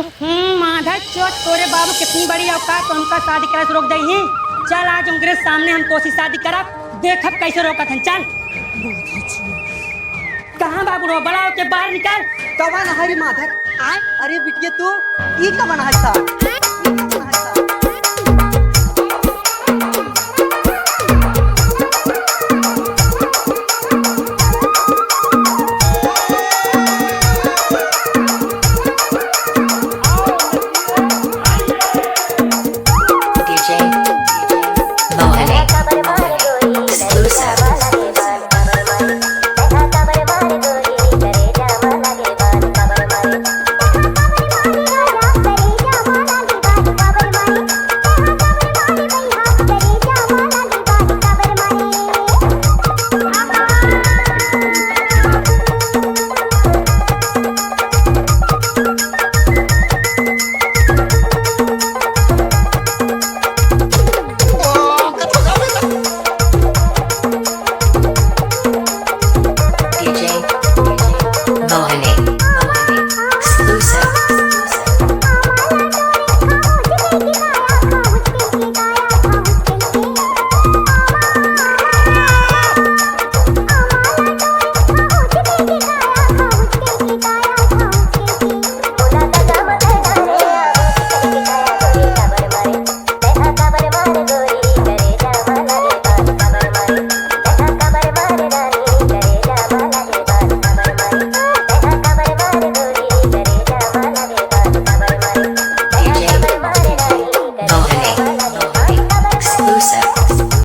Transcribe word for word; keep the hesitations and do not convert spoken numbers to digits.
हम्म, माधर चोद, तोरे बाबू कितनी बड़ी औकात, तो हमका शादी करे से रोक दे ही। चल, आज उनके सामने हम तोसी शादी करब, देखब कैसे रोकत हन। चल। कहाँ बाबू रो, बड़ा होके बाहर निकल। कवन हरी माधर? अरे बिटिया तू, ई कवन हरी सा?